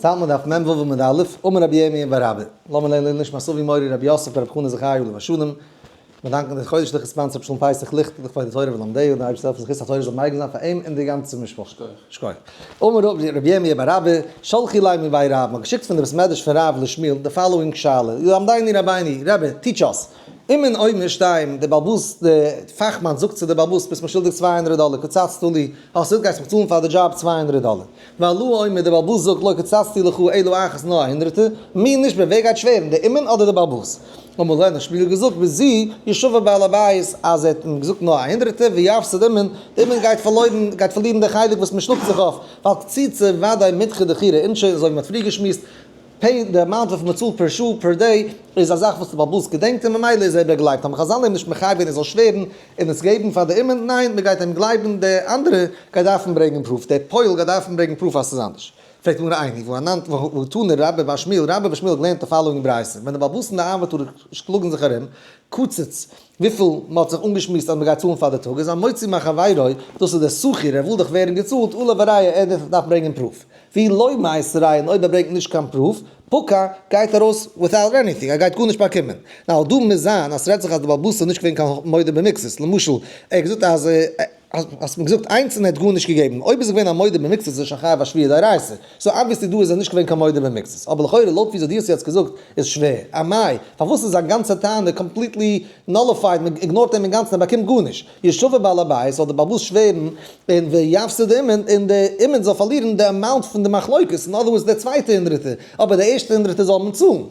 צייט מען דף מ ו עמוד א', אמר רבי ירמי' בר אבא, לאמיר לערנען לעילוי נשמת אבי מורי רבי יוסף ברב חנא זכרי' עליו השלום, מיר דאנקען די חודש'ליכע sponsor רבי שלום פסח ליכט לכבוד התורה ולומדיה, און די אייבערשטער זאל העלפן זכות התורה זאל מגין זיין פאר אים און די גאנצע משפחה. שכוח. אמר רבי ירמי' בר אבא, שלחו ליה מבי רב, מען האט געשיקט פון די בית מדרש פון רב לשמואל די following שאלה, ילמדנו רבינו, רבי, teach us. אומן אומר שתיים, דער בעל הבית, דער פאכמאן זאגט צו דער בעל הבית, ביסט מיר שולדיג 200 דאלער, קצצת לי, האסט געזאגט גייסט מיך צאלן פאר די דזשאב 200 דאלער. והלוה אומר, דער בעל הבית זאגט, לא קצצתי לך אלא אחת נאר א הונדרעטער, מי נשבע, ווער גייט שווערן, דער אומן אדער דער בעל הבית? אמר ליה, האט שמואל געזאגט, בזו ישבע בעל הבית, אז ער האט אים געזאגט נאר א הונדרעטער, ויפסיד אומן, דער אומן גייט פארלוירן, גייט פארלירן די חלק וואס מען שלאגט זיך אויף, ווייל קציצה ודאי מידחא דכירי אינשי, אזוי ווי מען האט פריער געשמועסט, pay די amount וואס מען צאלט פער שעה פער day איז א זאך וואס די בעל הבית געדענקט און ממילא איז ער באגלייבט. האבן חזל אים נישט מחייב געווען ער זאל שווערן און עס געבן פאר די אומן, ניין מען גייט אים גלייבן, די אנדערע גייט דארפן ברענגען proof, דער פועל גייט דארפן ברענגען proof אז ס'איז אנדערש. פרעגט די גמרא איני והא אנן והא תנא רבה בר שמואל, רבה בר שמואל האט געלערנט די following ברייתא, ווען די בעל הבית און די ארבעטער שלאגן זיך ארום, קצץ, וויפיל מען האט זיך אנגעשמועסט אז מען גייט צאלן פאר די טאג איז המוציא מחבירו, דאס איז דער שכיר, ער וויל דאך ווערן געצאלט, עליו הראיה, ער דארף ברענגען proof. ואי לא מייתי ראיה און אויב ער ברענגט נישט קיין proof, פקע, גייט ארויס without anything, ער גייט גארנישט באקומען. now דא מוז זיין אז ס'רעדט זיך אז די בעל הבית איז נישט געווען קיין מודה במקצת, למשל ער האט געזאגט אז האסט מיר געזאגט איינס און ער האט גארנישט געגעבן, אויב איז ער געווען א מודה במקצת איז ער שוין חייב א שבועה דאורייתא, so obviously דא איז ער נישט געווען קיין מודה במקצת, אבער לכאורה לויט וויאזוי דו האסט יעצט געזאגט איז שווער, אמאי, פארוואס איז זיין גאנצע טענה completely nullified, מען ignore ט אים אינגאנצן ער באקומט גארנישט. ישבע בעל הבית זאל די בעל הבית שווערן און ויפסיד אומן און די אומן זאל פארלירן די amount פון די מחלוקת, אין other words די צווייטע הונדרעטער, אבער די ערשטע הונדרעטער זאל מען צאלן.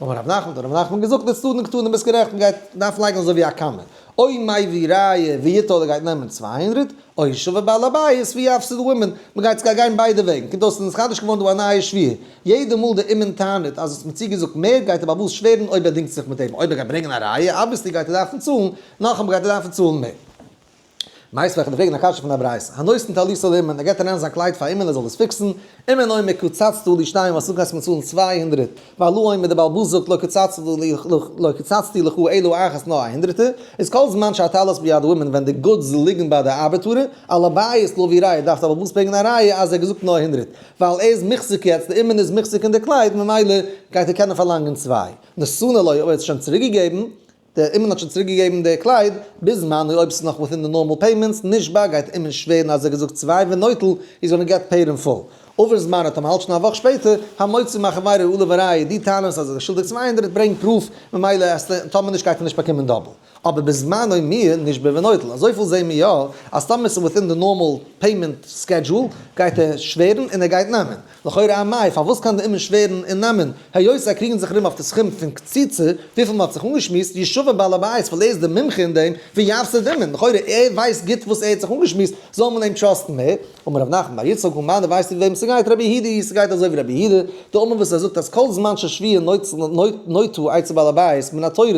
אמר רב נחמן, האט רב נחמן געזאגט, לצדדין קתני ביסט גערעכט, מען גייט דארפן לייגן אזוי ווי א קאמע, או מביא ראיה ויטול ער גייט נעמען 200, או ישבע בעל הבית ויפסיד אומן, מען גייט ס'גייט גיין ביידע וועגן, קומט אויס ס'איז נתחדש געווארן דא א נייע שבועה, יעדע מאל די אומן טענה'ט אז האסט מיר צוגעזאגט מער גייט די בעל הבית שווערן אויב ער דינגט זיך מיט אים, אויב ער גייט ברענגען א ראיה obviously גייט ער דארפן צאלן, נאכאמאל גייט ער דארפן צאלן מער. מיינסט וועלכע די פרעגן א קשיא פון א ברייתא. הנותן טליתו לאומן, ער געבט אריין זיין קלייד פאר אומן ער זאל עס fix ן, אומן אומר קצצת לי שתיים וואס גייסט מיר צאלן 200, והלוה אומר די בעל הבית זאגט לא קצצתי לא קצצתי לך אלא אחת נאר א הונדרעטער, איז כל זמן שהטלית ביד האומן ווען די goods ליגן ביי די ארבעטארער, על הבית להביא ראיה דארף די בעל הבית ברענגען א ראיה אז ער האט געזאגט נאר הונדרעט, ווייל ער איז מוחזק יעצט, די אומן איז מוחזק אין די קלייד ממילא גייט ער קענען פארלאנגען צוויי. נתנה לו אויב ער האט עס שוין צוריקגעגעבן, דער אומן האט שוין צוריק געגעבן די קלייד, בזמנו אויב ס'איז נאך within די normal payments, נשבע גייט אומן שווערן אז ער האט געזאגט צוויי ונוטל איז gonna get paid in full. עבר זמנו טאמער האלט שוין א וואך שפעטער, המוציא מחבירו עליו הראיה, די טענות אז ער איז שולדיג 200 ברענג proof, ממילא טאמער נישט גייט ער נישט באקומען double. אבער בזמנו מיהא נשבע ונוטל, אזויפיל זעהן מיר יא, אז טאמער ס'איז within די normal payment schedule, גייט ער שווערן און ער גייט נעמען. לכאורה אמאי, פארוואס קען די אומן שווערן און נעמען, היות זיי קריגן זיך ארום אויף די סכום פון קציצה, וויפיל מען האט זיך אנגעשמועסט, ישבע בעל הבית, ווייל ער איז די מומחה אין דעם, ויפסיד אומן, לכאורה ער ווייסט גוט וואס ער האט זיך אנגעשמועסט, זאל מען אים trust ן מער. אמר רב נחמן בר יצחק הא מני ווייסט ווי וועם ס'גייט, רבי יהודה היא, ס'גייט אזוי ווי רבי יהודה, דאמר וואס ער זאגט אז כל זמן ששבועה נוטה אצל בעל הבית מן התורה,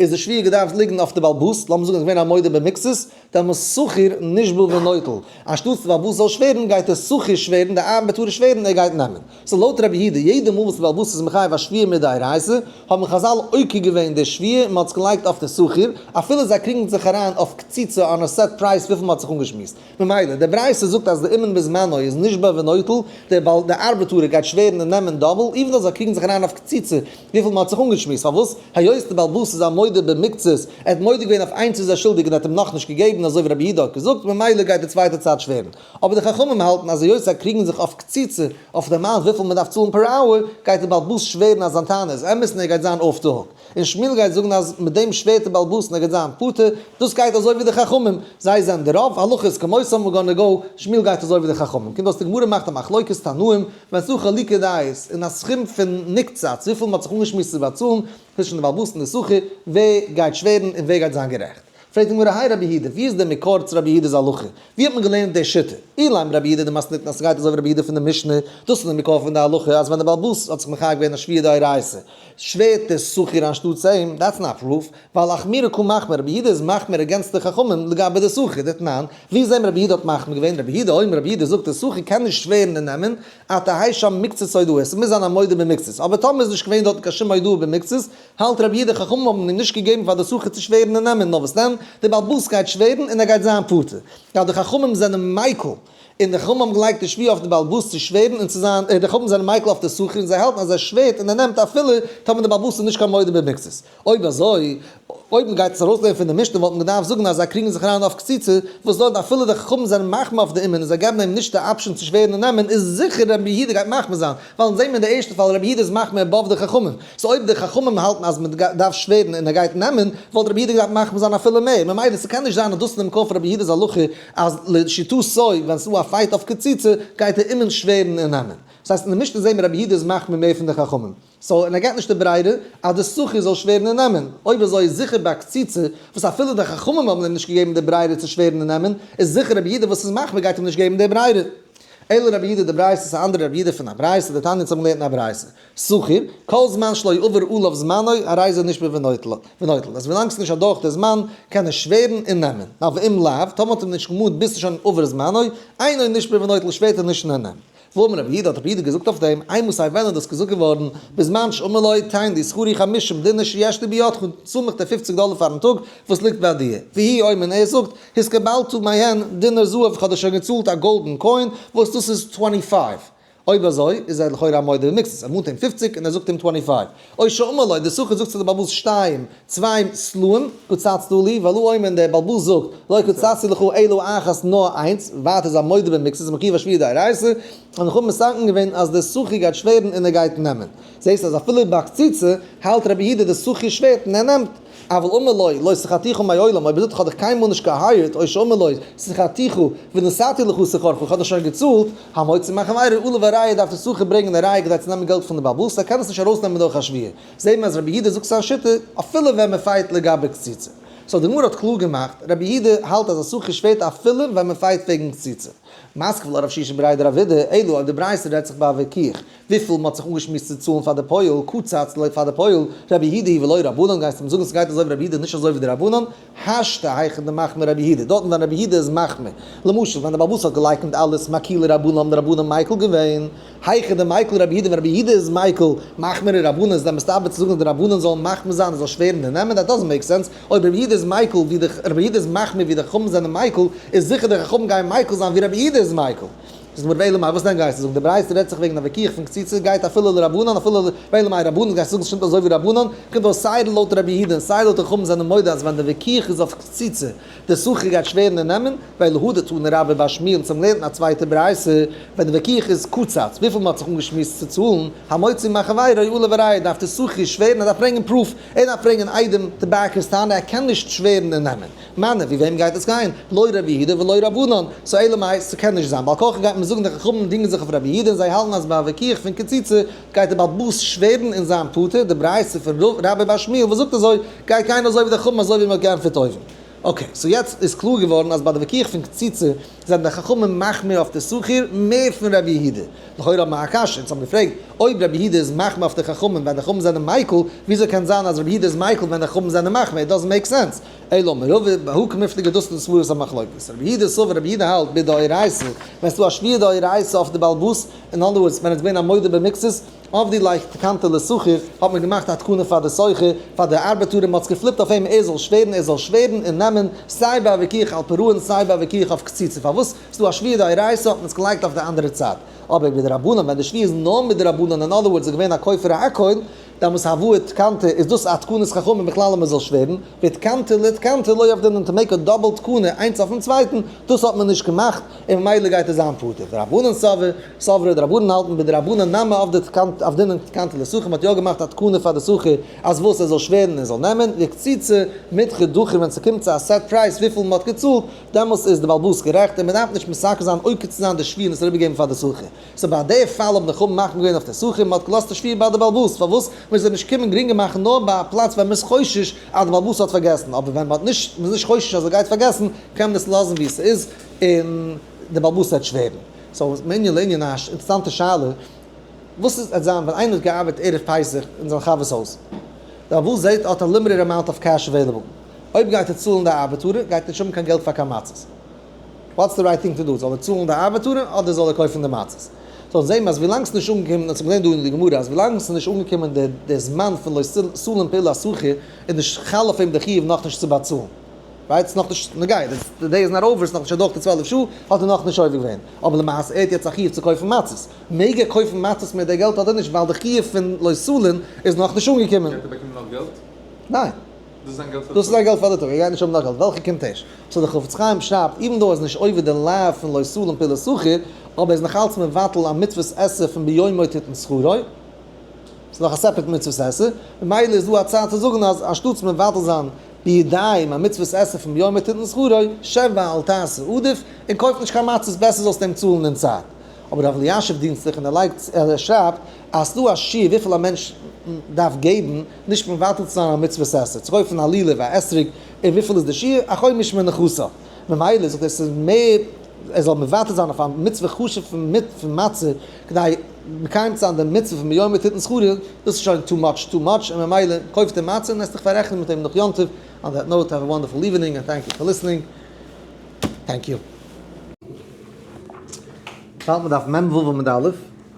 איז די שבועה געדארפט ליגן אויף די בעל הבית, לאמיר זאגן עס איז געווען א מודה במקצת, דעמאלס שכיר נשבע ונוטל, אנשטאטס די בעל הבית זאל שווערן, גייט דער שכיר שווערן, די ארבעטארער שווערן, ער גייט נעמען. so לויט רבי יהודה, יעדע מאל וואס די בעל הבית איז מחייב א שבועה מדאורייתא, האבן חזל עוקר געווען די שבועה און מען האט עס געלייגט אויף די שכיר, אפילו זיי קריגן זיך אריין אויף קציצה אן א set price וויפיל מען האט זיך אנגעשמועסט. ממילא, די ברייתא זאגט אז די אומן בזמנו איז נשבע ונוטל, דער בעל די ארבעטארער גייט שווערן און נעמען double, even though זיי קריגן זיך אריין אויף קציצה וויפיל מען האט זיך אנגעשמועסט, פארוואס? היות די בעל הבית איז א מודה במקצת, ער האט מודה געווען אויף איינס איז ער שולדיג און ער האט אים נאכנישט געגעבן אזוי ווי רבי יהודה האט געזאגט, ממילא גייט די צווייטע צד שווערן. אבער די חכמים האלטן אז היות זיי קריגן זיך אויף קציצה, אויף די amount וויפיל מען דארף צאלן per hour, גייט די בעל הבית שווערן אז זיין טענה איז אמת און ער גייט זיין off the hook. און שמואל גייט זאגן אז מיט דעם שווערט די בעל הבית און ער גייט זיין פטור, דאס גייט אזוי ווי די חכמים, זיי זענען די רוב, הלכה איז כמותם we're gonna go, שמואל גייט אזוי ווי די חכמים. קומט אויס די גמרא מאכט א מחלוקת תנאים, ווען ס'דא חילוקי דעות אין א סכום פון נקצץ, וויפיל מ'האט זיך אנגעשמועסט צו באצאלן, צווישן די בעל הבית און די שכיר, ווער גייט שווערן און ווער גייט זיין גערעכט. פרעגט די גמרא הי רבי יהודה, ווי איז דער מקור צו רבי יהודה'ס הלכה? ווי האט מען געלערנט די שיטה? אילימא רבי יהודה דמתניתין אז ס'גייט אזוי ווי רבי יהודה פון די משנה, דאס איז די מקור פון די הלכה אז ווען די בעל הבית האט זיך מחייב געווען א שבועה דאורייתא, שווערט דער שכיר אנשטאטס אים, that's not proof, ווייל אחמירי קא מחמיר, רבי יהודה איז מחמיר against די חכמים לגבי די שכיר, דתנן, ווי זעהן מיר רבי יהודה האט מחמיר געווען, רבי יהודה אומר רבי יהודה זאגט דער שכיר קען נישט שווערן און נעמען, עד תהא שם מקצת הודאה, ס'מוז זיין א מודה במקצת, אבער טאמער איז נישט געווען דארטן קיין שום הודאה במקצת, האלט רבי יהודה חכמים האבן אים נישט געגעבן פאר די שכיר צו שווערן און נעמען, נאר וואס דען? דער בעל הבית גייט שווערן און ער גייט זיין פטור. יא, די חכמים זענען מיקל, און די חכמים האבן געלייגט די שבועה אויף די בעל הבית צו שווערן און צו זיין, די חכמים זענען מיקל אויף די שכיר און זיי האלטן אז ער שווערט און ער נעמט אפילו טאמער די בעל הבית איז נישט קיין מודה במקצת. אויב אזוי, אויב מען גייט עס ארויסלערנען פון די משנה וואלט מען געדארפט זאגן אז זיי קריגן זיך אריין אויף קציצה, וואס דארט אפילו די חכמים זענען מחמיר אויף די אומן און זיי געבן אים נישט די option צו שווערן און נעמען, איז זיכער רבי יהודה גייט מחמיר זיין, ווייל אונז זעהן מיר אין די ערשטע פאל רבי יהודה איז מחמיר above די חכמים, so אויב די חכמים האלטן אז מען דארף שווערן און ער גייט נעמען, וואלט רבי יהודה געדארפט מחמיר זיין אפילו מער, ממילא ס'קען נישט זיין אז דאס איז די מקור פון רבי יהודה'ס הלכה אז לשיטתו ווען ס'דא א fight אויף קציצה גייט דער אומן שווערן און נעמען. דאס הייסט אין די משנה זעהן מיר רבי יהודה איז מחמיר מער פון די חכמים. so און ער געט נישט די ברירה אז די שכיר זאל שווערן און נעמען, אויב אזוי איז זיכער ביי קציצה וואס אפילו די חכמים האבן אים נישט געגעבן די ברירה צו שווערן און נעמען, איז זיכער רבי יהודה וואס איז מחמיר גייט אים נישט געבן די ברירה. אלא רבי יהודה דברייתא ס'איז א אנדערע רבי יהודה פון א ברייתא, דתניא אונז האבן געלערנט אין א ברייתא, שכיר, כל זמן שלא עבר עליו זמנו הרי זה נשבע ונוטל, אז ווילאנג ס'איז נישט אדורך די זמן קען ער שווערן און נעמען, נאר ואם לאו, טאמער האט אים נישט געמאנט ביז ס'איז שוין עבר זמנו, אינו נשבע ונוטל שווערט ער נישט און ער נעמט. ואמר רבי יהודה האט רבי יהודה געזאגט אויף דעם, אימתי ווען איז דאס געזאגט געווארן, בזמן שאמר לו תן לי שכרי חמישים דינר שיש לי בידך, צאל מיך די פופציג דאלער פארן טאג וואס ליגט ביי דיר, והוא אומר ער זאגט, התקבלת מהן דינר זהב איך האב דיר שוין געצאלט א golden coin וואס דאס איז twenty five, אויב אזוי איז ער לכאורה א מודה במקצת, ער מאנט אים פופציג און ער זאגט אים twenty five, או שאמר לו, דער שכיר זאגט צו די בעל הבית שתיים, צוויי סלעים, קצצת לי, והלא אומר און דער בעל הבית זאגט, לא קצצתי לך אלא אחת נאר איינס, ווייטער איז א מודה במקצת מחויב השבועה דאורייתא, און איך האב מתקן געווען אז דער שכיר גייט שווערן און ער גייט נעמען. זעסט אז אפילו ביי קציצה האלט רבי יהודה דער שכיר שווערט און ער נעמט. אבל אמר לו, לא שכרתיך מעולם, אויב ער זאגט איך האב דיך קיינמאל נישט גע hire ט, או שאמר לו, שכרתיך, ונתתי לך שכרך, איך האב דיך שוין געצאלט, המוציא מחבירו עליו הראיה דארף דער שכיר ברענגען א ראיה כדי צו נעמען געלט פון די בעל הבית, ער קען עס נישט ארויסנעמען דורך א שבועה. זעהט מען אז רבי יהודה זאגט זיין שיטה אפילו ווען מען fight לגבי קציצה. so די גמרא האט קלאר געמאכט, רבי יהודה האלט אז א שכיר שווערט אפילו ווען מען fight וועגן קציצה. מתקיף לה רב שישא בריה דרב אידי, אלא אויב די ברייתא רעדט זיך ביי א וויכוח וויפיל מען האט זיך אנגעשמועסט צו צאלן פאר די פועל, קצץ ליה פאר די פועל, רבי יהודה היא ולא רבנן, גייסטו אים זאגן ס'גייט אזוי ווי רבי יהודה נישט אזוי ווי די רבנן, השתא היכא דמחמיר רבי יהודה, דארטן ווען רבי יהודה איז מחמיר, למשל ווען די בעל הבית האט געלייקנט אלעס מקילי רבנן האבן די רבנן מיקל געווען, היכא דמיקל רבי יהודה ווען רבי יהודה איז מיקל, מחמיר רבנן איז דען מסתבר צו זאגן אז די רבנן זאלן מחמיר זיין און זאל שווערן די נעמען? that doesn't make sense, אויב רבי יהודה איז מיקל ווי די רבי יהודה איז מחמיר ווי די חכמים זענען מיקל, איז זיכער די חכמים גייען מיקל זיין ווי רבי יהודה איז מיקל. זאגט די גמרא ואלא מאי וואס דען גייסטו זאגן די ברייתא רעדט זיך וועגן א וויכוח פון קציצה גייט אפילו לרבנן אפילו ואלא מאי רבנן גייסטו זאגן ס'שטימט אזוי ווי רבנן, קומט אויס סיי לויט רבי יהודה און סיי לויט די חכמים זענען מודה אז ווען די וויכוח איז אויף קציצה דער שכיר גייט שווערן און נעמען, ואלא הא דתני רבה בר שמואל אונז האבן געלערנט אין א צווייטע ברייתא, ווען די וויכוח איז קצץ, וויפיל מען האט זיך אנגעשמועסט צו צאלן, המוציא מחבירו עליו הראיה, דארף דער שכיר שווערן, ער דארף ברענגען proof, ער דארף ברענגען עדים to back his טענה, ער קען נישט שווערן און נעמען. מני, ווי וועם גייט עס גיין? לא רבי יהודה ולא רבנן, so אלא מאי, ס'קען נישט זיין, בעל כרחך גייט מען זאגן די חכמים דינגען זיך אויף רבי יהודה און זיי האלטן אז ביי א וויכוח פון קציצה גייט דער בעל הבית שווערן און זיין פטור, די ברייתא פון רבה בר שמואל וואס זאגט אזוי גייט גיין אזוי ווי די חכמים אזוי ווי מען האט געענטפערט אויבן. okay, so יעצט איז קלאר געווארן אז ביי די וויכוח פון קציצה זענען די חכמים מחמיר אויף די שכיר מער פון רבי יהודה. לכאורה האבן מיר א קשיא, אונז האבן געפרעגט, אויב רבי יהודה איז מחמיר אויף די חכמים ווען די חכמים זענען מיקל, וויאזוי קען זיין אז רבי יהודה איז מיקל ווען די חכמים זענען מחמיר? it doesn't make sense. אלא אמר רבא, בהא קמיפלגי דאס איז די סברות המחלוקת. רבי יהודה סבר רבי יהודה האלט בדאורייתא, ווען ס'איז דא א שבועה דאורייתא אויף די בעל הבית, אין אנדער words ווען עס איז געווען א מודה במקצת, עבדי ליה תקנתא לשכיר, האט מען געמאכט א תקנה פאר די שוכר, פאר די ארבעטארער, מען האט עס גע flip ט אויף אים ער זאל שווערן, ער זאל שווערן און נעמען, סיי ביי א וויכוח על פירעון סיי ביי א וויכוח אויף קציצה, פארוואס ס'איז דא א שבועה דאורייתא האט מען עס געלייגט אויף די אנדערע צד, אבער בדרבנן ווען די שבועה איז נאר מדרבנן אין other words איז געווען א כופר הכל, דאמאלס הואי תקנתא איז דאס א תקנת חכמים בכלל אז מען זאל שווערן, ותקנתא לתקנתא לא עבדינן to make a double תקנה איינס אויפן צווייטן, דאס האט מען נישט געמאכט, און ממילא גייט עס זיין פטור. ורבנן סברי, סברי, די רבנן האלטן בדרבנן נמי עבדינן תקנתא לשכיר, מען האט יא געמאכט א תקנה פאר די שכיר אז וואס ער זאל שווערן און זאל נעמען, וקציצה מידחא דחי ווען ס'קומט צו א set price וויפיל מען האט געצאלט, דעמאלס איז די בעל הבית גערעכט און מען דארף נישט מתקן זיין עוקר צו זיין די שבועה און עס אריבערגעבן פאר די שכיר. so ביי די פאל האבן די חכמים מחמיר געווען אויף די שכיר, מען האט געלאזט די שבועה ביי די בעל הבית, פארוואס מען זאל נישט קומען גרינגער מאכן נאר ביי א פלאץ ווען מען איז חושש אז די בעל הבית האט פארגעסן, אבער ווען מען האט נישט, מען איז נישט חושש אז ער גייט פארגעסן, קען מען עס לאזן ווי עס איז און די בעל הבית וועט שווערן. so מענין לענין א אינטערעסאנטע שאלה, וואס איז עט זיין ווען איינער האט געארבעט ערב פסח אין זיין חבר'ס הויז, די בעל הבית זעט ער האט א limited amount of cash available, אויב גייט ער צאלן די ארבעטארער גייט ער נישט האבן קיין געלט פאר קיין מצות, what's the right thing to do? זאל ער צאלן די ארבעטארער אדער זאל ער קויפן די מצות? זאלן זעהן אז ווילאנג ס'איז נישט אנגעקומען, אונז האבן געלערנט דא אין די גמרא אז ווילאנג ס'איז נישט אנגעקומען די זמן פון לא תלין פעולת השכיר איז נישט חל אויף אים די חיוב נאכנישט צו באצאלן. right? ס'איז נאכנישט נוגע, די day איז not over, ס'איז נאכנישט אדורך די 12 שעה, האט ער נאכנישט עובר געווען. אבער למעשה, ער האט יעצט א חיוב צו קויפן מצות. מעג ער קויפן מצות מיט די געלט אדער נישט, ווייל די חיוב פון לא תלין איז נאכנישט אנגעקומען. גייט ער באקומען נאך געלט? ניין. דאס איז זיין געלט פאר די דאס איז זיין געלט פאר די טאג, ער גייט נישט האבן נאך געלט. וועלכע קומט ערשט? so דער חפץ חיים שרייבט, even though ער איז נישט עובר די לאו פון לא תלין פעולת שכיר, אבער ער איז נאך אלץ מבטל א מצוות עשה פון ביומו תתן שכרו. ס'איז נאך א separate מצוות עשה. ממילא איז דא א צד צו זאגן אז אנשטאטס מבטל זיין בידיים א מצוות עשה פון ביומו תתן שכרו, שב ואל תעשה עדיף, און קויף נישט קיין מצות, בעסער זאלסטו אים צאלן אין צייט. אבער רב אלישיב דינגט זיך און ער לייגט, ער שרייבט אז ס'דא א שיעור וויפיל א מענטש דארף געבן נישט מבטל צו זיין א מצוות עשה, צו קויפן א לולב א אתרוג, און וויפיל איז די שיעור? א חומש מנכסיו. ממילא זאגט ער ס'איז מער ער זאל מוותר זיין אויף א מצוה חשוב פון מצה כדי מקיים צו זיין די מצוה פון ביומו תתן שכרו, דאס איז שוין too much too much, און ממילא קויפט ער מצה און עסט זיך פאררעכענען מיט אים נאך יום טוב. On that note, have a wonderful evening and thank you for listening. Thank you. האלט מען דף מ ו עמוד א',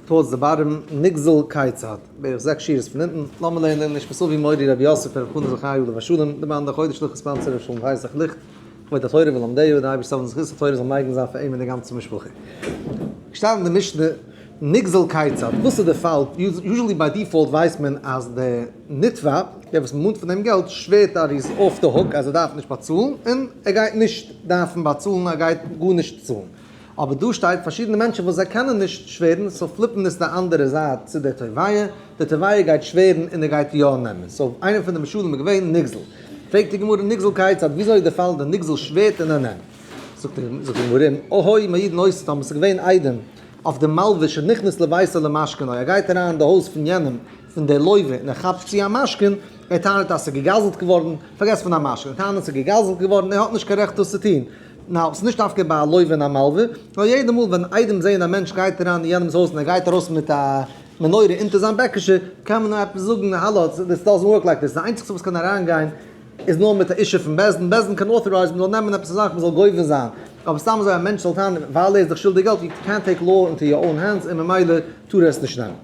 towards the bottom, נגזל כיצד, בערך זעקס שורות פון אונטן, לאמיר לערנען נשמת אבי מורי רבי יוסף רבי חנא זכרי' עליו השלום, די מאן דער חודש'ליכע sponsor ר' שלום פסח ליכט, כבוד התורה ולומדיה, די אייבערשטער זאל זכות התורה זאל מגין זיין פאר אים און די גאנצע משפחה. געשטאנען אין די משנה, נגזל כיצד, וואס איז די פאל? usually by default ווייסט מען אז די נתבע, דער וואס מאנט פון אים געלט, שווערט אז ער איז off the hook אז ער דארף נישט באצאלן, און ער גייט נישט דארפן באצאלן, ער גייט גארנישט צאלן. אבער דא שטייט פארשידענע מענטשן וואס זיי קענען נישט שווערן, so flip מען עס די אנדערע זייט צו דער תובע, דער תובע גייט שווערן און ער גייט יא נעמען. so איינער פון די משלים איז געווען נגזל. פרעגט די גמרא נגזל כיצד, וויאזוי איז די פאל די נגזל שווערט און ער נעמט? זאגט די גמרא, היו מעידין אותו, טאמער ס'איז געווען עדים אויף די מלווה שנכנס לביתו למשכנו, ער גייט אריין אין די הויז פון יענעם, פון דער לווה, און ער כאפט צו א משכון, ער טענה'ט אז ס'איז געגזל'ט געווארן, פארגעס פון א משכון, ער טענה'ט ס'איז געגזל'ט געווארן, ער האט נישט קיין רעכט דאס צו טון. now, ס'איז נישט דווקא ביי א לווה און א מלווה, נאר יעדע מאל ווען עדים זעען א מענטש גייט אריין אין יענעמ'ס הויז און ער גייט ארויס מיט א מנורה אונטער זיין בעקעשע, קען מען עפעס זאגן, האלא, this doesn't work like this, די איינציגסטע וואס קען אריינגיין איז נאר מיט א אישור פון בית דין, בית דין קען authorize ן מ'זאל נעמען עפעס א זאך מ'זאל גובה זיין, אבער סתם אזוי א מענטש זאל טענה'ן ווייל ער איז דאך שולדיג געלט, יו קענט טעיק לאו אינטו יור אוין הענדס און ממילא טאר ער עס נישט נעמען.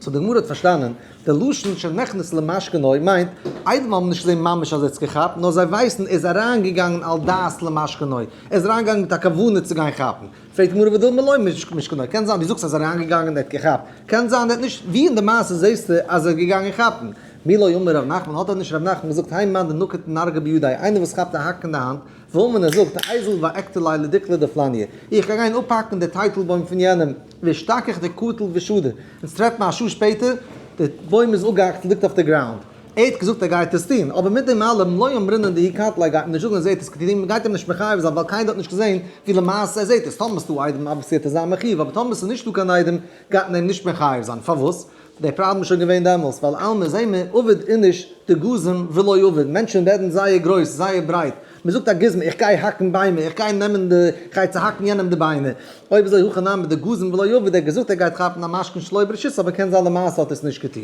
so די גמרא האט פארשטאנען, די לשון שנכנס למשכנו מיינט, עדים האבן נישט געזען ממש אז ער האט עס געכאפט, נאר זיי ווייסן ער איז אריינגעגאנגען על דעת למשכנו, ער איז אריינגעגאנגען מיט א כוונה צו גיין כאפן. פרעגט די גמרא ודילמא לא משכנו, קען זיין דו זאגסט אז ער איז אריינגעגאנגען און ער האט געכאפט, קען זיין ער האט נישט, ווי אין די מעשה זעסטו אז ער איז געגאנגען כאפן? מי לא אמר ר' נחמן, האט דען נישט ר' נחמן געזאגט האי מאן דנקיט נרגא בידיה, איינער וואס כאפט א האק אין די האנט, ואמר ער זאגט איזיל ואיקטע ליה לדיקלא דפלניא, איך גיי גיין אפהאקן די טייטל בוים פון יענעם, ואשתכח דקטיל ושדי, אונז טרעפט מען א שעה שפעטער, די בוים איז אפגעהאקט ליגט אויף די ground. ער האט געזאגט ער גייט עס טון, אבער מיט דעם אלעם לא אמרינן דהוא קטליה גייט מען נישט זאגן אז ער האט עס געטון, מען גייט אים נישט מחייב זיין ווייל קיינער האט נישט געזען ווי למעשה ער זעט עס, טאמער ס'דא עדים obviously וועט ער זיין מחיוב, אבער טאמער ס'איז נישטא קיין עדים גייט מען אים נישט מחייב זיין, פארוואס? דער פראבלעם איז שוין געווען דעמאלס, ווייל אלמא זעהן מיר עביד איניש דגזים ולא עביד, מענטשן רעדן זייער גרויס, זייער ברייט, מען זאגט א גוזמא, איך גיי האקן ביימער, איך גיי נעמען די, איך גיי צוהאקן יענעם די ביינער, אויב אזוי הכא נמי דגזים ולא עביד, ער האט געזאגט ער גייט כאפן א משכון שלא ברשות אבער קען זיין למעשה האט ער עס נישט געטון.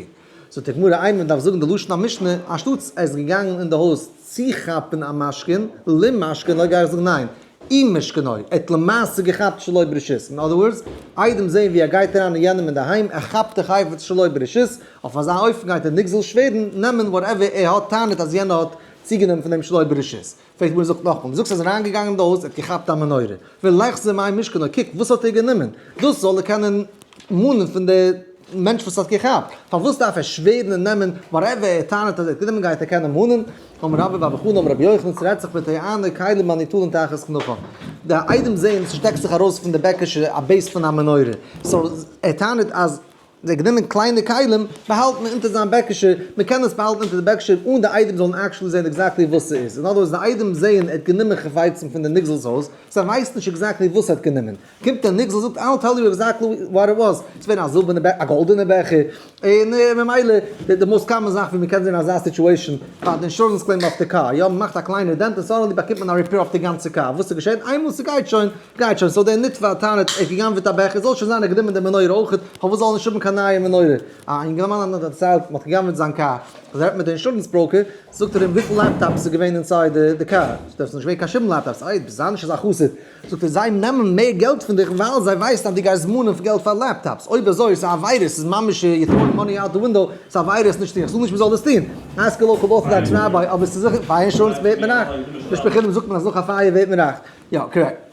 זאגט די גמרא איינמאל מען דארף זאגן די לשון המשנה, אנשטאטס ער איז געגאנגען אין די הויז צו כאפן א משכון, למשכנו גיי איך זאגן ניין, ומשכנו, ער האט למעשה געכאפט שלא ברשות, in other words, עדים זעהן ווי ער גייט אריין אין יענעם אינדערהיים, ער כאפט די חפץ שלא ברשות, אויף אזא אופן גייט דער נגזל שווערן, נעמען whatever ער האט טענה'ט אז יענער האט צוגענומען פון דעם שלא ברשות. פרעגט גמרא זאגט נאכאמאל, דו זאגסט אז ער איז אריינגעגאנגען אין די הויז, ער האט געכאפט א מנורה, וליחזי מאי משכנו, קוק וואס האט ער גענומען, דאס זאל ער קענען מאנען פון די מענטש וואס האט געכאפט, פארוואס דארף ער שווערן און נעמען whatever ער טענה'ט אז ער האט גענומען גייט ער קענען מאנען, אמר רבה בר בר חנה אמר רבי יוחנן ס'רעדט זיך בטועני כלים הניטלין תחת כנפיו, די עדים זעהן ס'שטעקט זיך ארויס פון די בעקעשע א base פון א מנורה, so ער טענה'ט אז זיי גענומען קליינע כלים, באהאלטן אונטער זיין בעקעשע, מען קען עס באהאלטן אונטער די בעקעשע אן די עדים זאלן actually זען exactly וואס ס'איז, in other words די עדים זעען ער האט גענומען חפצים פון די נגזל'ס הויז, זיי ווייסן נישט exactly וואס ער האט גענומען, קומט דער נגזל זאגט I'll tell you exactly what it was, ס'איז געווען א זילבערנע בעכער, א גאלדענע בעכער, און ממילא די most common זאך ווי מען קען זען אזא situation, ביי די insurance claim אויף די קאר, יא מען מאכט א קליינע dent און suddenly באקומט מען א repair אויף די גאנצע קאר, וואס איז געשען? איינמאל ס'גייט שוין, גייט שוין, so דער נתבע טענה'ט ער האט גע'גנב'עט א בעכער, זאל שוין זיין ער האט גענומען די מנורה אויכעט, פארוואס זאל ער נישט האבן קיין. קיין נייע מנורה. א אינגערמאן האט מיר דערציילט מ'האט גע'גנב'עט זיין קאר, אז ער רעדט מיט די insurance broker, זאגט ער אים וויפיל laptops איז געווען inside די קאר, זאגט ער ס'איז נישט געווען קיין שום laptops, אוי ביסט זיי נישט אזא חסיד, זאגט ער זיי נעמען מער געלט פון דיך ווייל זיי ווייסן אז דו גייסט מאנען געלט פאר laptops, אויב אזוי איז א עבירה, ס'איז ממש you throwing money out the window, ס'איז א עבירה עס נישט טון, איך זאג נישט מ'זאל דאס טון, ask a local Orthodox rabbi, אבער ס'איז זיכער פאר insurance ווערט מען רייך, נישט בחינם זאגט מען אז נאך א פייער ווערט מען רייך, יא correct.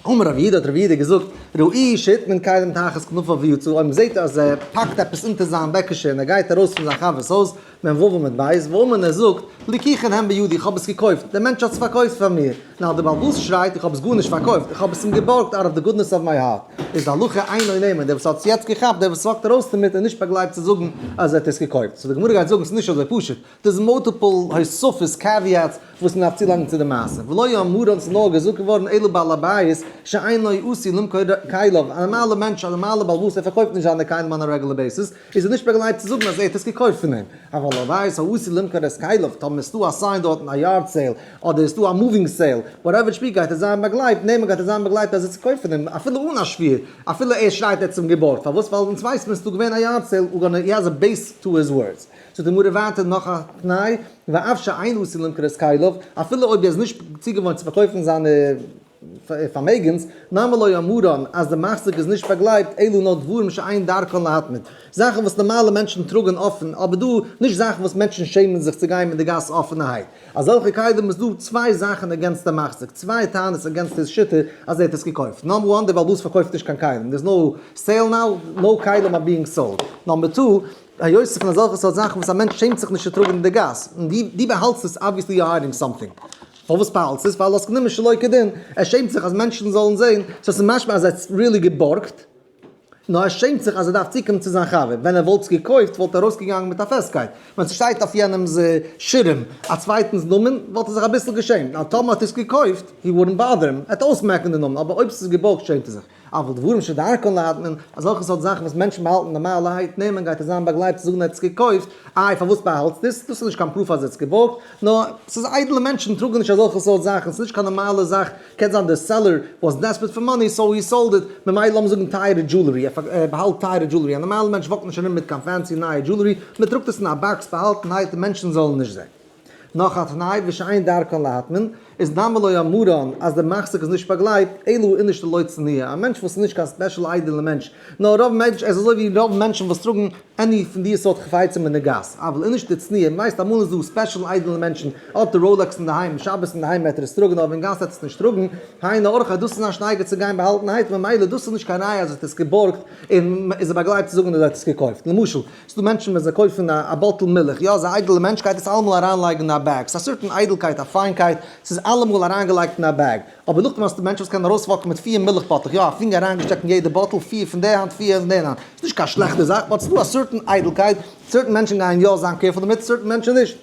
אמר רב יהודה האט רב יהודה געזאגט, ראי שהטמין כלים תחת כנפיו ויצא, אויב מ'זעט אז ער פאקט עפעס אונטער זיין בעקעשע און ער גייט ארויס פון זיין חבר'ס הויז, מ"ו עמוד ב', ואמר ער זאגט, לקוחין הם בידי, איך האב עס געקויפט, דער מענטש האט עס פארקויפט פאר מיר, נאר דער בעל הבית שרייט, איך האב עס גארנישט פארקויפט, איך האב עס אים געבארגט out of the goodness of my heart, איז די הלכה אינו נאמן, דער וואס האט עס יעצט געכאפט, דער וואס walk ט ארויס דערמיט איז נישט באגלייבט צו זאגן אז ער האט עס געקויפט, so די גמרא גייט זאגן ס'איז נישט אזוי פשוט, דאס איז multiple הוספות caveats וואס מ'דארף צולייגן צו די מעשה, ולא אמרן ס'איז נאר געזאגט געווארן אלא בעל הבית שאינו עשוי למכור כליו, א נארמאלער מענטש א נארמאלער בעל הבית ער פארקויפט נישט זיינע כלים on a regular basis, איז ער נישט באגלייבט צו זאגן אז ער האט עס געקויפט פון אים. אבל הבית העשוי למכור את כליו, טאמער איז דא א sign דארטן א yard sale, אדער איז דא א moving sale, whatever שפיר גייט ער זיין באגלייבט, נאמן גייט ער זיין באגלייבט אז ער האט עס געקויפט פון אים, אפילו אן א שבועה, אפילו ער שרייט ער האט עס אים געבארגט, פארוואס? ווייל אונז ווייסט מען עס איז דא געווען א yard sale, he has a base to his words. זאגט די גמרא ווייטער נאך א תנאי, ואף שאין עשוי למכור את כליו, אפילו אויב ער איז נישט צוגעוואוינט צו פארקויפן זיינע פארמעגנס, נמי לא אמרן אז די מחזיק איז נישט באגלייבט אלא נאר דברים שאין דרכן להתמיד, זאכן וואס נארמאלע מענטשן טראגן אפן, אבער דא נישט זאכן וואס מענטשן שעמען זיך צו גיין מיט די גאס אפענערהייט. אזעלכע כלים איז דא צוויי זאכן against די מחזיק, צוויי טענות against his שיטה אז ער האט עס געקויפט. number one, דער בעל הבית פארקויפט נישט קיין כלים, there is no sale now, no כלים are being sold. number two, היות ס'איז פון אזעלכע סארט זאכן וואס א מענטש שעמט זיך נישט צו טראגן אין די גאס, און דו באהאלטסט עס, obviously you hiding something. פארוואס באהאלטסטו עס? ווייל דו האסט גענומען שלא כדין. ער שעמט זיך אז מענטשן זאלן זען, so ס'איז משמע אז ער האט עס really געבארגט, נאר ער שעמט זיך אז ער דארף צוקומען צו זיין חבר. ווען ער וואלט עס געקויפט וואלט ער ארויסגעגאנגען מיט א פעסטקייט. ווען ס'שטייט אויף יענעמ'ס שירעם א צווייטנ'ס נאמען וואלט ער זיך אביסל געשעמט. נאר טאמער האט ער עס געקויפט, he wouldn't bother him, ער וועט אויסמעקן די נאמען, אבער אויב ס'איז געבארגט שעמט ער זיך. אבל דברים שדרכן להטמין, אזעלכע סארט זאכן וואס מענטשן באהאלטן נארמאלערהייט, נאמן גייט ער זיין באגלייבט צו זאגן ער האט עס געקויפט, איי פארוואס באהאלטסטו עס? דאס איז נישט קיין proof אז ער האט עס געבארגט, נאר ס'איז איידעלע מענטשן טראגן נישט אזעלכע סארט זאכן, ס'איז נישט קיין נארמאלע זאך, קען זיין דער seller was desperate for money so he sold it, ממילא לאמיר זאגן טייערע jewelry, ער באהאלט טייערע jewelry, א נארמאלע מענטש walk ט נישט ארום מיט קיין fancy נייע jewelry, מען טראגט עס אין א box באהאלטענהייט און מענטשן זאלן נישט זען. נאך א תנאי ושאין דרכן להטמין, איז נמי לא אמרן אז דער מחזיק איז נישט באגלייבט, אלא איניש דלא צניע, א מענטש וואס איז נישט קיין special איידעלע מענטש, נאר רוב מענטש, ער איז אזוי ווי רוב מענטשן וואס טראגן any פון די סארט חפצים אין די גאס, אבל איניש דצניע, מ'ווייסט אמאל איז דא special איידעלע מענטשן, האט די Rolex אינדערהיים, שבת אינדערהיים וועט ער עס טראגן אבער אין גאס וועט ער עס נישט טראגן, היינו אורחיה, דאס איז א שטייגער צו גיין באהאלטענהייט, ממילא דאס איז נישט קיין ראיה אז ער האט עס געבארגט און איז ער באגלייבט צו זאגן אז ער האט עס געקויפט, למשל. ס'דא מענטשן ווען זיי קויפן א bottle מילך, יא אזא איידעלע מענטש גייט עס אלעמאל אריינלייגן אין א bag, ס'איז א certain איידלקייט א פיינקייט, ס'איז אלעמאל אריינגעלייגט אין א bag, אבער נאכדעם האסטו מענטשן וואס קענען ארויסwalk ן מיט פיר מילך bottle ך, יא א פינגער אריינגעשטעקט אין יעדע bottle, פיר פון די האנט פיר פון די האנט, ס'איז נישט קיין שלעכטע זאך, but ס'איז דא א certain איידלקייט, certain מענטשן גייען יא זיין careful דערמיט, certain מענטשן נישט.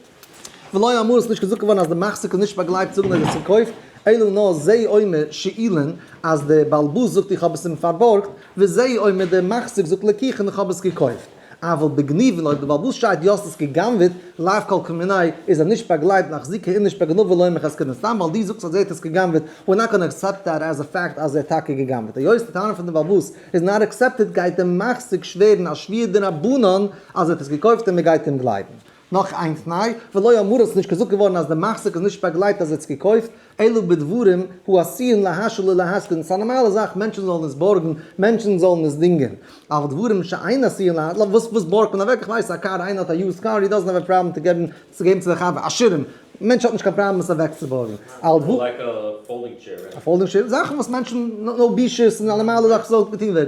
ולא אמרן ס'איז נישט געזאגט געווארן אז די מחזיק איז נישט באגלייבט זאגן אז עס איז געקויפט, אלא נאר זה אומר שאילין אז דער בעל הבית זאגט איך האב עס אים פארבארגט, וזה אומר דער מחזיק זאגט לקוחין איך האב עס געקויפט. אבל בגניבין אויב דער בעל הבית שרייט די האסט עס גע'גנב'עט, לאו כל כמיניה, איז ער נישט באגלייבט לאחזוקי איניש בגנבה לא מחזקינן סתם ווייל דו זאגסט אז ער האט עס גע'גנב'עט, we're not gonna accept that as a fact אז ער האט טאקע גע'גנב'עט. היות די טענה פון דעם בעל הבית איז not accepted גייט דער מחזיק שווערן א שבועה דרבנן אז ער האט עס געקויפט און מ'גייט אים גלייבן. נאך איין תנאי, ולא אמרן ס'איז נישט געזאגט געווארן אז דער מחזיק איז נישט באגלייבט אז ער האט עס געקויפט, אלא בדברים העשויין להשאיל ולהשכיר, ס'איז א נארמאלע זאך מענטשן זאלן עס בארגן, מענטשן זאלן עס דינגען, אבל דברים שאין עשויין להשאיל, וואס וואס בארגט מען אוועק, איך ווייס א קאר, איינער האט א used car, he doesn't have a problem to געבן צו געבן צו די חבר א שירעם, מענטש האט נישט קיין פראבלעם עס אוועקצובארגן, אבל דברים. Like a folding chair, right? א folding chair, זאכן וואס מענטשן, no בושות, און א נארמאלע זאך זאל געטון ווערן.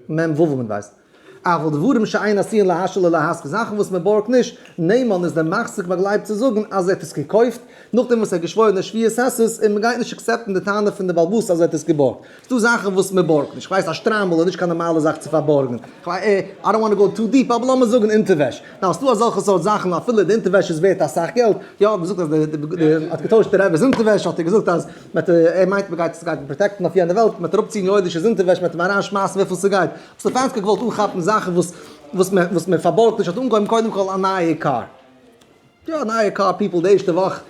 מ ו מען ווייסט. אבל דברים שאין עשויין להשאיל ולהשכיר, זאכן וואס מען בארגט נישט, נאמן איז דער מחזיק באגלייבט צו זאגן אז ער האט עס געקויפט, נאכדעם וואס ער האט געשוואוירן די שבועת הסת, און מען גייט נישט accept ן די טענה פון די בעל הבית אז ער האט עס געבארגט. ס'דא זאכן וואס מען בארגט נישט, כ'ווייס א שטריימל איז נישט קיין נארמאלע זאך צו פארבארגן, I don't wanna go too deep, אבער לאמיר זאגן אונטערוועש, now ס'דא אזעלכע סארט זאכן אפילו די אונטערוועש איז ווערט אסאך געלט, יא מען זאגט אז די האט געטוישט די רבי'ס אונטערוועש האט ער געזאגט אז מען האט ער מיינט מען גייט עס גייט מען protect ן אויף יענע וועלט, מען וועט אראפציען יואליש'ס אונטערוועש מען וועט אים אריין שמייסן וויפיל ס'גייט, סטעפאנסקי האט געוואלט אנכאפן זאכן וואס וואס מען וואס מען פארבארגט נישט האט אנגעהויבן קודם כל א נייע קאר, יא א נייע קאר people די ערשטע וואך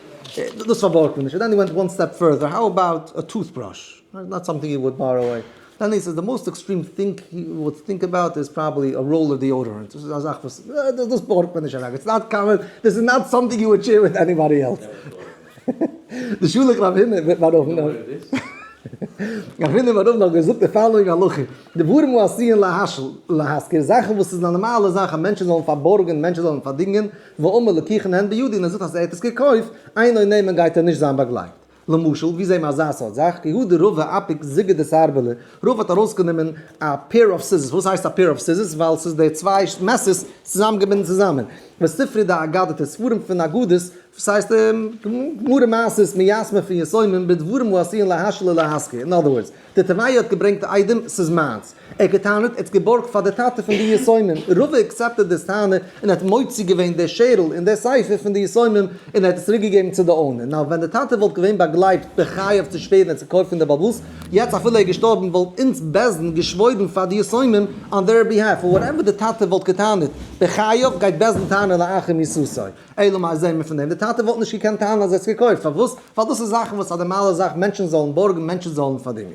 דאס פארבארגט מען נישט, then he went one step further how about a toothbrush, not something you would borrow away. Then he says the most extreme thing he would think about is probably a roller deodorant. דאס איז א זאך וואס דאס בארגט מען נישט אריין. It's not common, this is not something you would share with anybody else. די שולע רב הונא בר אבין רב הונא בר אבין האט געזאגט די following הלכה, דברים העשויין להשכיר, זאכן וואס איז א נארמאלע זאך אז מענטשן זאלן פארבארגן, מענטשן זאלן פארדינגען, ואמר לקוחין הן בידי, און ער זאגט אז ער האט עס געקויפט, אינו נאמן גייט ער נישט זיין באגלייבט. למשל, ווי זעהן מיר אזא סארט זאך? כי הא דרבא אפיק זוגא דסרבלא, רבא האט ארויסגענומען א pair of scissors, וואס הייסט א pair of scissors? ווייל ס'איז די צוויי מעסערס צוזאמגעבינדן צוזאמען, וספרי דאגדתא, ספרים פון אגדות, וואס הייסט גמרא מעשיות מיתמי פון יתומים בדברים העשויין להשאיל ולהשכיר, in other words, די תובע האט געברענגט די איידעם, ס'איז מיינס. ער האט געטענה'ט, ער האט עס געבארגט פאר די טאטע פון די יתומים. רבא accepted דאס טענה און האט מוציא געווען די שערל און די ספר פון די יתומים און ער האט עס צוריק געגעבן צו די owner. Now ווען די טאטע וואלט געווען באגלייבט בחייו צו שווערן און צו קויפן די בעל הבית, יעצט אפילו ער איז געשטארבן וואלט אונז בית דין געשוואוירן פאר די יתומים on their behalf, for whatever די טאטע וואלט געטענה'ט בחייו גייט בית דין טענה'ן לאחר מיתתו. אלא מאי זעהן מיר פון דעם, די טאטע וואלט נישט געקענט טענה'ן אז ער האט עס געקויפט, פארוואס? ווייל דאס איז זאכן וואס א נארמאלע זאך מענטשן זאלן בארגן, מענטשן זאלן פארדינגען.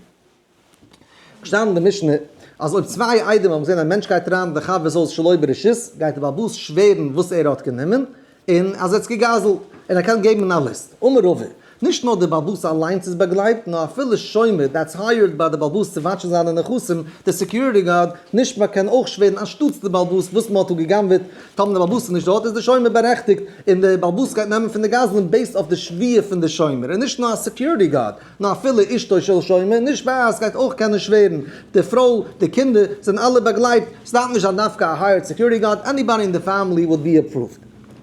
געשטאנען אין די משנה אז אויב צוויי עדים האבן געזען א מענטש גייט אריין אין די חבר'ס הויז שלא ברשות, גייט דער בעל הבית שווערן וואס ער האט גענומען, און אז ער האט עס געגזל'ט, און ער קען געבן א ליסט. אמר רבא, נישט נאר דער בעל הבית אליינס איז באגלייבט, נאר אפילו שומר that's hired ביי די בעל הבית צו וואטשן זיינע נכסים, דער security guard, נשבע קען אויך שווערן אנשטאטס די בעל הבית וואס מען האט דא גע'גנב'עט, טאמער די בעל הבית איז נישט דארט איז די שומר בארעכטיגט, און די בעל הבית גייט נעמען פון די גזלן based אויף די שבועה פון די שומר, און נישט נאר א security guard, נאר אפילו אשתו של שומר נשבעת גייט אויך קענען שווערן, די פרוי, די קינדער, זענען אלע באגלייבט, ס'דארף נישט זיין דווקא א hired security guard, anybody אין די family would be approved.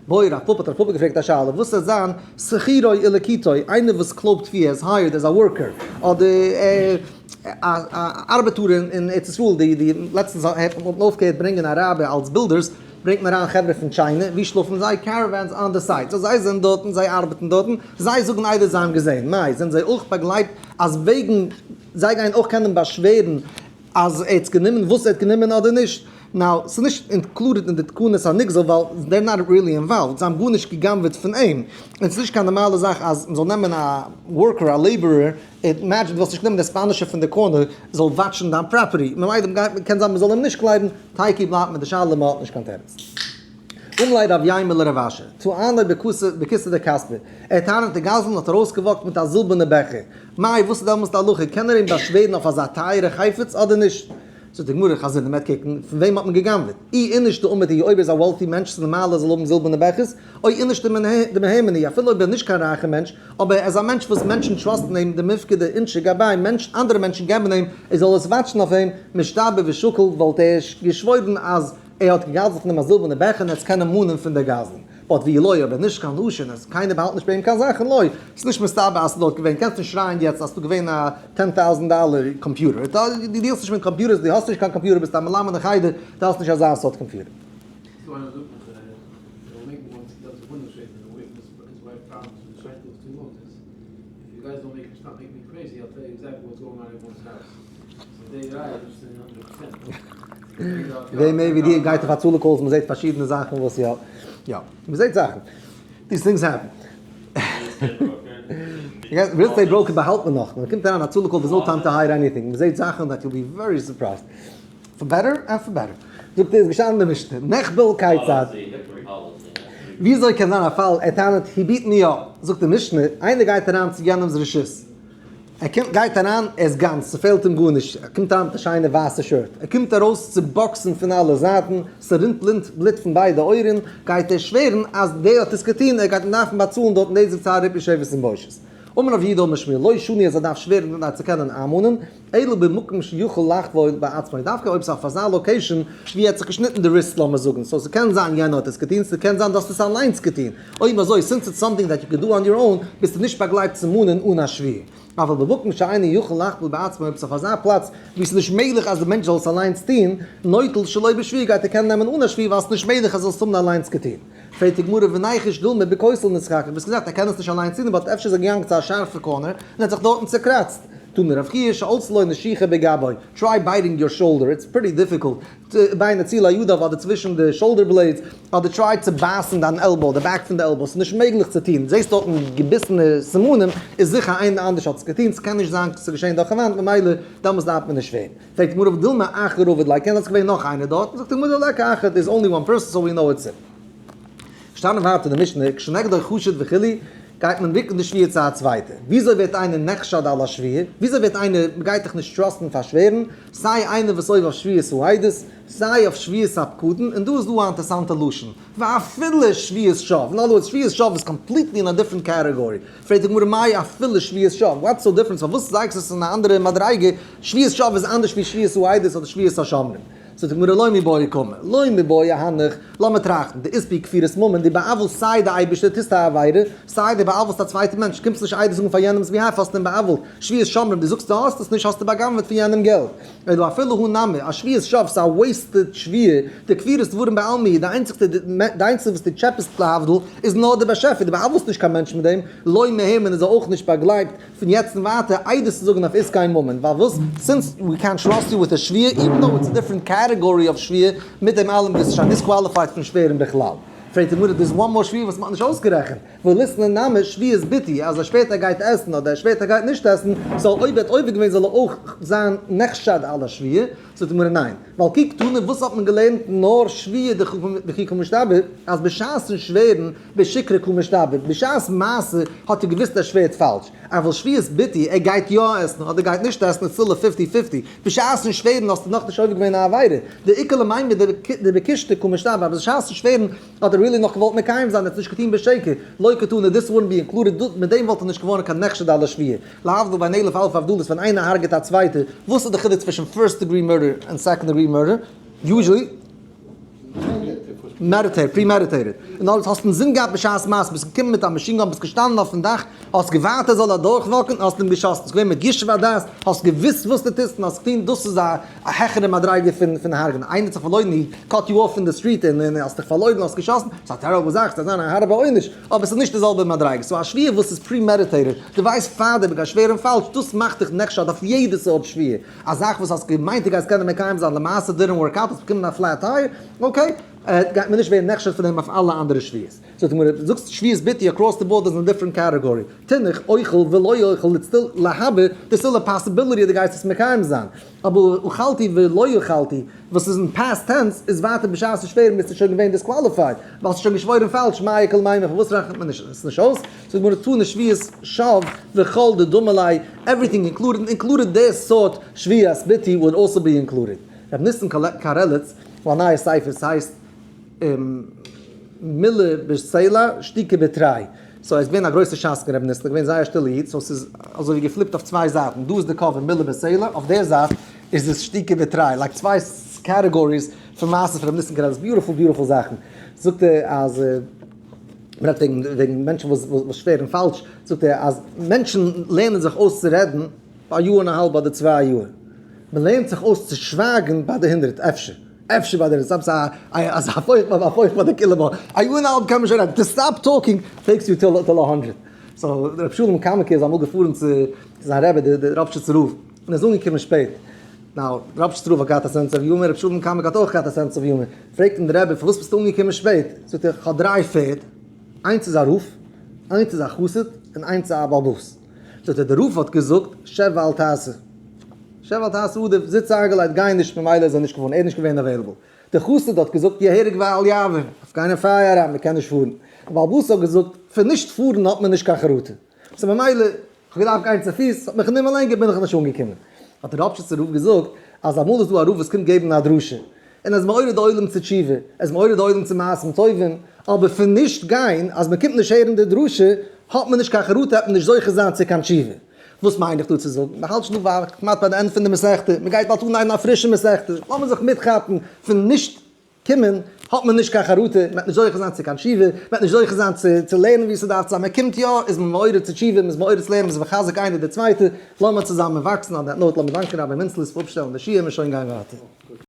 בעי רב פפא האט רב פפא געפרעגט א שאלה, וואס וועט זיין שכירו ולקיטו, איינער וואס קלויבט פי ער איז hired as a worker, אדער א ארבעטאר אין ארץ ישראל, די די לעצטנס האט מען אויפגעהערט ברענגען אראבער אלס builders, ברענגט מען אריין חברה פון China, ווי שלאפן זיי? Caravans on the site, so זיי זענען דארטן, זיי ארבעטן דארטן, זיי זאגן איידער זיי האבן געזען, מאי, זענען זיי אויך באגלייבט אז וועגן זיי גייען אויך קענען באשווערן אז ער האט גענומען וואס ער האט גענומען אדער נישט? Now, ס'איז נישט included אין די תקנות הנגזל ווייל they're not really involved, זיי האבן גארנישט גע'גנב'עט פון אים, און ס'איז נישט קיין נארמאלע זאך אז מ'זאל נעמען א worker א laborer, imagine דו וואלסט נישט גענומען דער ספאנישער פון די corner זאל וואטשן דיין property, ממילא קען זיין מ'זאל אים נישט גלייבן, תיקו בלייבט מיט די שאלה מ'האט נישט קיין תירוץ. אמר ליה רב יימר לרב אשי, טענו בכסא דכספא, ער טענה'ט די גזלן האט ארויסגעוואקט מיט א זילבערנע בעכער, מאי וואס איז דעמאלס די הלכה, קען ער אים באשווערן אויף אזא טייערע חפץ אדער נישט? זאגט די גמרא, חזינא מ'עט קוקן פון וועם האט מען גע'גנב'עט, אי איניש דאמיד הוא אויב ער איז א wealthy מענטש ס'איז נארמאל ער זאל האבן זילבערנע בעכערס, או איניש דמהימני הוא אפילו אויב ער איז נישט קיין רייכע מענטש, אבער ער איז א מענטש וואס מענטשן טראסטן אים, דמפקדי אינשי גביה, מענטש אנדערע מענטשן געבן אים ער זאל עס וואטשן אויף אים, משתבע ושקיל וואלט ער געשוואוירן אז ער האט געגזלט פון אים א זילבערנע בעכער און ער האט עס קענען מאנען פון דער גזלן. But ואי לא אויב ער נישט קיין לשון אז קיינער באהאלט נישט ביי אים קיין זאכן לא, ס'איז נישט מסתבר אז ס'איז דארט געווען, קענסט נישט שרייען יעצט אז ס'איז דא געווען א ten thousand dollar computer, דו דיעלסט נישט מיט computers, דו האסט נישט קיין קאמפיוטער, ביסט א מלמד אין חדר, דו האסט נישט אזא סארט קאמפיוטער. ווער מער ווי דיר גייט אויף הצלה calls מען זעט פארשידענע זאכן וואס יא יא מען זעט זאכן these things happen. Real estate broker באהאלט מען נאך מען קומט אריין הצלה call there's no time to hide anything מען זעט זאכן that you'll be very surprised for better and for better זאגט ער איז געשטאנען אין די משנה נחבל כיצד וויאזוי קען זיין א פאל ער טענה'ט he beat me up זאגט די משנה איינער גייט אריין צו יענעמ'ס רשות ער קומט גייט אריין ער איז גאנץ ס'פעלט אים גארנישט ער קומט אריין מיט א שיינע ווייסע shirt ער קומט ארויס צו באקסן פון אלע זייטן ס'רינט בלינד בלוט פון ביידע אויערן גייט ער שווערן אז דער האט עס געטון ער גייט אים דארפן באצאלן דארט נזק צער ריפוי שבת און בושת. אמר רב יהודה אמר שמואל לא שנו אז ער דארף שווערן כדי צו קענען איינמאנען אלא במקום שיכול לחבול בעצמו דווקא אויב ס'איז אויף אזא location ווי ער האט זיך געשניטן די wrist לאמיר זאגן so ס'קען זיין יענער האט עס געטון ס'קען זיין דו האסט עס אליינס געטון אויב אזוי since it's something that you can do on your own ביסטו נישט באגלייבט צו מאנען אן א שבועה. אבל במקום שאינו יכול לחבול בעצמו אויב ס'איז אויף אזא פלאץ ווי ס'איז נישט מעגליך אז די מענטש זאל עס אליינס טון, נוטל שלא בשבועה גייט ער קענען נעמען אן א שבועה ווייל ס'איז נישט מעגליך אז ער זאל עס האבן אליינס געטון. פרעגט די גמרא וניחוש דילמא בכותל נתחכך, ווי געזאגט ער קען עס נישט אליינס טון but אפשר איז ער געגאנגען צו א שארפע corner און האט זיך דארטן צוקראצט. תני רב חייא שעלתה לו נשיכה בגבו, try biting your shoulder, it's pretty difficult, בין אצילי ידיו אדער צווישן די shoulder blades, אדער try צו בייסן דיין elbow, די back פון די elbow, ס'איז נישט מעגליך צו טון, זעסט דארטן געביסענע סימנים, איז זיכער איינער אנדערש האט עס געטון, ס'קען נישט זיין ס'איז געשען דורך א וואנט, ממילא דאמאלס דארף מען נישט שווערן. פרעגט די גמרא ודילמא אחר עביד ליה, קען זיין ס'איז געווען נאך איינער דארט, זאגט די גמרא ליכא אחד, there's only one person so we know it's him. געשטאנען ווייטער אין די משנה, כשנגדו חשוד וכו', גייט מען רוקן די שבועה צו א צווייטע. וויאזוי ווערט איינער נחשד על השבועה? וויאזוי ווערט איינער, מ'גייט דיך נישט trust ן פאר שווערן, סיי איינער וואס אויב אויף שבועת העדות, סיי אויף שבועת הפקדון, און דא איז דא א אינטערסאנטע לשון, ואפילו שבועת שוא, אין other words שבועת שוא איז completely אין א different category, פרעגט די גמרא מאי אפילו שבועת שוא, what's so different, פארוואס זאגסטו עס איז אין א אנדערע מדריגה, שבועת שוא איז אנדערש ווי שבועת העדות אדער שבועת השומרים. זאגט די גמרא לא מיבעיא קאמר, לא מיבעיא הנך, לאמיר טראכטן, דאית בהו כפירת ממון, דו בא'עוול'סט סיי די אייבערשטער טוסט א עבירה, סיי דו בא'עוול'סט א צווייטע מענטש, קומסט נישט עדות זאגן פאר יענעמ'ס behalf האסט אים בא'עוול'ט, שבועת שומרים, דו זאגסט דו האסט עס נישט האסטו בא'גנב'עט פון יענעם געלט. אלא אפילו הא נמי, א שבועת שוא ס'איז א wasted שבועה, די כפירת דברים בעלמא היא, די איינציגסטע די איינציגסטע וואס דו טשעפעסט להבדיל איז נאר די באשעפער, דו בא'עוול'סט נישט קיין מענטש מיט דעם, לא מהימן איז ער אויך נישט באגלייבט פון יעצט און ווייטער עדות צו זאגן אויף עסקי ממון, ווייל וואס? סינס ווי קענט טראסט יו וויט א שבועה, even though it's a different category of שבועה, מיט דעם אלעם ביסטו שוין disqualified פון שווערן בכלל. פרעגט די גמרא, there's one more שבועה וואס מ'האט נישט אויסגערעכנט, וליתני נמי שבועת ביטוי, אז ער שווערט ער גייט עסן אדער ער שווערט ער גייט נישט עסן, זאל אויב ער האט עובר געווען זאל ער אויך זיין נחשד על השבועה, זאגט די גמרא ניין, ווייל כי קתני וואס האט מען געלערנט נאר שבועה דכי קא משתבע, אז בשעת'ן שווערן בשיקרא קא משתבע, בשעת מעשה האט ער געוואוסט ער שווערט פאלש, אבל שבועת ביטוי ער גייט יא עסן אדער גייט נישט עסן איז still א fifty fifty, בשעת'ן שווערן האסטו נאכנישט עובר געווען א עבירה, דאיכא למימר דבקושטא קא משתבע, אבער בשעת'ן שווערן האט ער really נאך געוואלט מקיים זיין, ער האט נישט געטון בשקר, לא קתני this wouldn't be included, מיט דעם וואלט ער נישט געווארן קיין נחשד על השבועה. להבדיל בין אלף אלפי הבדלות ווען איינער הרג'עט א צווייטע, וואס איז די חילוק צווישן first degree murder און second degree murder? Usually meditated, premeditated. און אלעס האסט אינזין געהאט בשעת מעשה, ביסט געקומען מיט א machine gun, ביסט געשטאנען אויפן דאך, האסט געווארט ער זאל אדורך walk ן, האסט אים געשאסן, ס'איז געווען מיט ישוב הדעת, האסט געוואוסט וואס דו טוסט און האסט געטון, דאס איז א העכערע מדריגה פון הרג'נען. איינער האט זיך פארלוירן, he cut you off אין די street און האסט דיך פארלוירן, האסט געשאסן, ס'איז א terrible זאך, ס'דארף זיין א הארבע עונש, אבער ס'איז נישט די זעלבע מדריגה. So א שבועה וואס איז premeditated, דו ווייסט פארדעם איך גיי שווערן פאלש, דאס מאכט דיך נחשד אויף יעדע סארט שבועה. א זאך וואס האסט געמיינט דו גייסט קענען מקיים זיין למעשה didn't work out, האסט באקומען א flat tire, okay, גייט מען נישט ווערן נחשד פון דעם אויף אלע אנדערע שבועות. זאגט די גמרא, דו זאגסט שבועת ביטוי across the board איז אין א different category, תינח, אוכל ולא אוכל, it's still להבא, there's still a possibility אז דו גייסט עס מקיים זיין. אבער אכלתי ולא אכלתי, וואס איז אין past tense, איז ווייטער בשעת שווערן ביסטו שוין געווען disqualified, ווייל האסט שוין געשוואוירן פאלש, מאי איכא למימר, פארוואס רעכנט מען נישט עס נישט אויס? זאגט די גמרא, תנא שבועת שוא וכל דדמי ליה, everything included, included די סארט שבועת ביטוי would also be included. רבי ניסן קארעליץ האט א נייע ספר, ס'הייסט מילה בסלע שתיקה בתרי, so ער איז געווען א גרויסער שתקן רבי ניסן, געווען זייער שטילע איד, so ס'איז אזוי ווי גע flip ט אויף צוויי זייטן, דא איז די cover מילה בסלע, אויף דער זייט איז עס שתיקה בתרי, like צוויי categories פון מעשות פון רבי ניסן קארעליץ, beautiful beautiful זאכן, זאגט ער אז מ'רעדט וועגן וועגן מענטשן וואס וואס שווערן פאלש, זאגט ער אז מענטשן לערנען זיך אויס צו רעדן ביי א יאר און א האלב אדער צוויי יאר, מ'לערנט זיך אויס צו שווייגן ביי די הונדרעט אפשר. אפשר ביי דער סאפ א אזא פויך ביי פויך ביי די קילע באל א יאר און א האלב קען מען שוין רעדן to stop talking takes you till till a hundred. So ר' שלום קאמינקער איז אמאל געפארן צו זיין רבי דער ראפשיצער רב און ער איז אנגעקומען שפעט. Now ראפשיצער רב האט געהאט א sense of humor ר' שלום קאמינקער האט אויך געהאט א sense of humor. פרעגט אים דער רבי פארוואס ביסטו אנגעקומען שפעט? זאגט ער כ'האב דריי פערד איינס איז א רב איינס איז א חסיד און איינס איז א בעל הבית. זאגט ער דער רב האט געזאגט שב ואל תעשה. שב ואל תעשה עדיף, זיץ איינגעלייגט גיי נישט ממילא איז ער נישט געפארן, ער איז נישט געווען available. דער חסיד האט געזאגט יהרג ואל יעבור, אויף גיין אין פייער אריין, מען קען נישט פארן. דער בעל הבית האט געזאגט, פון נישט פארן האט מען נישט קיין חרטה. So ממילא, איך האב געדארפט גיין צופיס, האט מיך גענומען לענגער בין איך נישט אנגעקומען. האט דער ראפשיצער רב געזאגט, אז אמאל איז דא א רב וואס קומט געבן א דרשה, און ער איז מעורר די עולם צו תשובה, ער איז מעורר די עולם צו מעשים טובים, אבער פון נישט גיין, אז מען קומט נישט הערן די דרשה, האט מען נישט קיין חרטה, העט מען נישט זוכה זיין צו קיין תשובה. וואס מיין איך דא צו זאגן? מען האלט שוין דא כמעט ביי די ענדע פון די מסכתא, מען גייט באלד אנהייבן א פרישע מסכתא, לאמיר זיך מיטכאפן, פון נישט קומען האט מען נישט קיין חרטה, מען וועט נישט זוכה זיין צו קיין תשובה, מען וועט נישט זוכה זיין צו לערנען ווי ס'דארף צו זיין, מען קומט יא, איז מען מעורר צו תשובה, מען איז מעורר צו לערנען, מען איז מחזק איינער די צווייטע, לאמיר צוזאמען וואקסן, on that note לאמיר דאנקען רבי מינצלעס פאר אפשטעלן די שיעור, מיר שוין גיין ווייטער.